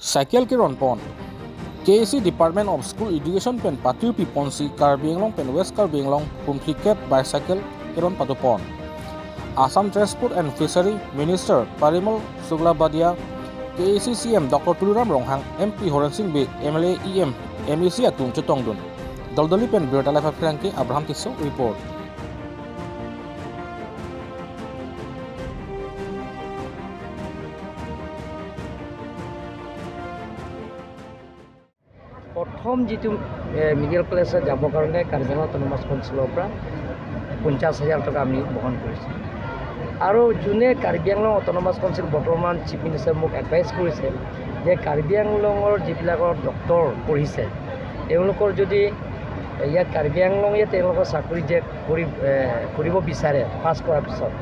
Cycle ki ron pon KAC Department of School Education pen patiu pi ponsi Karbi Anglong pen West Karbi Anglong humthli ket bicycle ki ron patu pon. Assam Transport and Fishery Minister Parimal Suklabaidya, KAC CM Dr. Tuliram Ronghang, MP Horen Singh B, MLA EM MEC atum chutong dun. Daldali pen Birtala Phirangki Abraham Tisso report. প্ৰথম যিটো medical কলেজত যাবৰ কাৰণে Karbi Anglong autonomous কাউন্সিলৰ পৰা 50,000 টকা আমি বহন কৰিছোঁ। আৰু যোনে কাৰ্বি আংলং অট'নমাছ কাউন্সিল, বৰ্তমান চিফ মিনিষ্টাৰ মোক এডভাইচ কৰিছে যে কাৰ্বি আংলঙৰ যিবিলাকৰ ডক্টৰ পঢ়িছে, তেওঁলোকৰ যদি ইয়াত কাৰ্বি আংলঙে তেওঁলোকৰ চাকৰি যে কৰিব বিচাৰে পাছ কৰাৰ পিছত,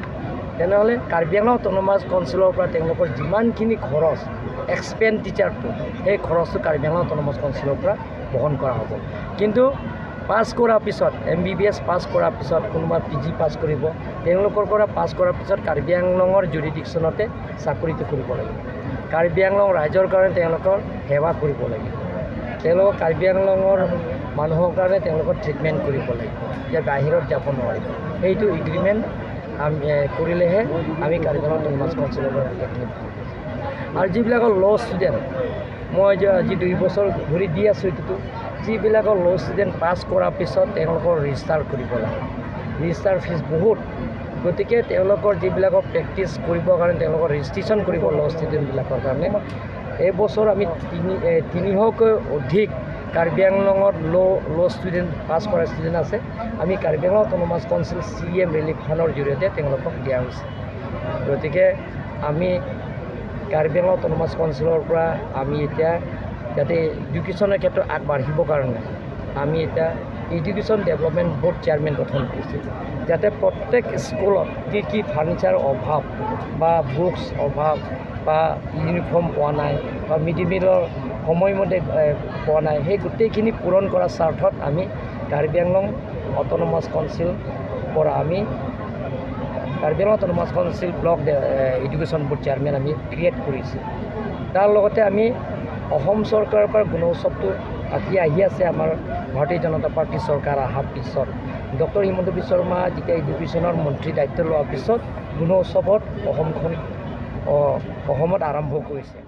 তেনেহ'লে কাৰ্বি আংলং অট'নমাছ কাউন্সিলৰ পৰা তেওঁলোকৰ যিমানখিনি খৰচ, এক্সপেণ্ডিচাৰটো, সেই খৰচটো কাৰ্বি আংলং অট'নমাছ কাউন্সিলৰ পৰা বহন কৰা হ'ব। কিন্তু পাছ কৰাৰ পিছত, এমবিবিএছ পাছ কৰাৰ পিছত, কোনোবা পিজি পাছ কৰিব, তেওঁলোকৰ পৰা পাছ কৰাৰ পিছত কাৰ্বি আংলঙৰ জুৰিডিকশ্যনতে চাকৰিটো কৰিব লাগিব। কাৰ্বি আংলং ৰাইজৰ কাৰণে তেওঁলোকৰ সেৱা কৰিব লাগিব। তেওঁলোকক কাৰ্বি আংলঙৰ মানুহৰ কাৰণে তেওঁলোকৰ ট্ৰিটমেণ্ট কৰিব লাগিব, যে বাহিৰত যাব নোৱাৰিব। সেইটো এগ্ৰিমেণ্ট আমি কৰিলেহে আমি কাৰ্বি আংলং অট'নমাছ কাউন্সিলৰ পৰা গোটেইখিনি পাম। আৰু যিবিলাকৰ ল' ষ্টুডেণ্ট, মই যে আজি 2 বছৰ ধৰি দি আছোঁ এইটোতো, যিবিলাকৰ ল' ষ্টুডেণ্ট পাছ কৰাৰ পিছত তেওঁলোকৰ ৰেজিষ্টাৰ কৰিব লাগে, ৰেজিষ্টাৰ ফিজ বহুত। গতিকে তেওঁলোকৰ যিবিলাকৰ প্ৰেক্টিছ কৰিবৰ কাৰণে তেওঁলোকৰ ৰেজিষ্ট্ৰেশ্যন কৰিব ল' ষ্টুডেণ্টবিলাকৰ কাৰণে এইবছৰ আমি 300তকৈ অধিক কাৰ্বি আংলঙত ল' ষ্টুডেণ্ট পাছ কৰা ষ্টুডেণ্ট আছে। আমি Karbi Anglong autonomous council CM relief ফাণ্ডৰ জৰিয়তে তেওঁলোকক দিয়া হৈছে। গতিকে আমি কাৰ্বি আংলং অট'নমাছ কাউন্সিলৰ পৰা আমি এতিয়া যাতে এডুকেশ্যনৰ ক্ষেত্ৰত আগবাঢ়িবৰ কাৰণে আমি এতিয়া এডুকেশ্যন ডেভেলপমেণ্ট ব'ৰ্ড চেয়াৰমেন গঠন কৰিছোঁ, যাতে প্ৰত্যেক স্কুলত কি কি ফাৰ্নিচাৰ অভাৱ বা বুকছ অভাৱ বা ইউনিফৰ্ম পোৱা নাই বা মিড ডে মিলৰ সময়মতে পোৱা নাই, সেই গোটেইখিনি পূৰণ কৰাৰ স্বাৰ্থত আমি কাৰ্বি আংলং অট'নমাছ কাউন্সিল পৰা আমি Karbi Anglong autonomous council block education board chairman আমি ক্ৰিয়েট কৰিছোঁ। তাৰ লগতে আমি অসম চৰকাৰৰ পৰা গুণোৎসৱটো আহি আহি আছে। আমাৰ ভাৰতীয় জনতা পাৰ্টী চৰকাৰ অহাৰ পিছত, ডক্টৰ হিমন্ত বিশ্ব শৰ্মা যেতিয়া এডুকেশ্যনৰ মন্ত্ৰী দায়িত্ব লোৱাৰ পিছত গুণোৎসৱত অসমখন অসমত আৰম্ভ কৰিছে।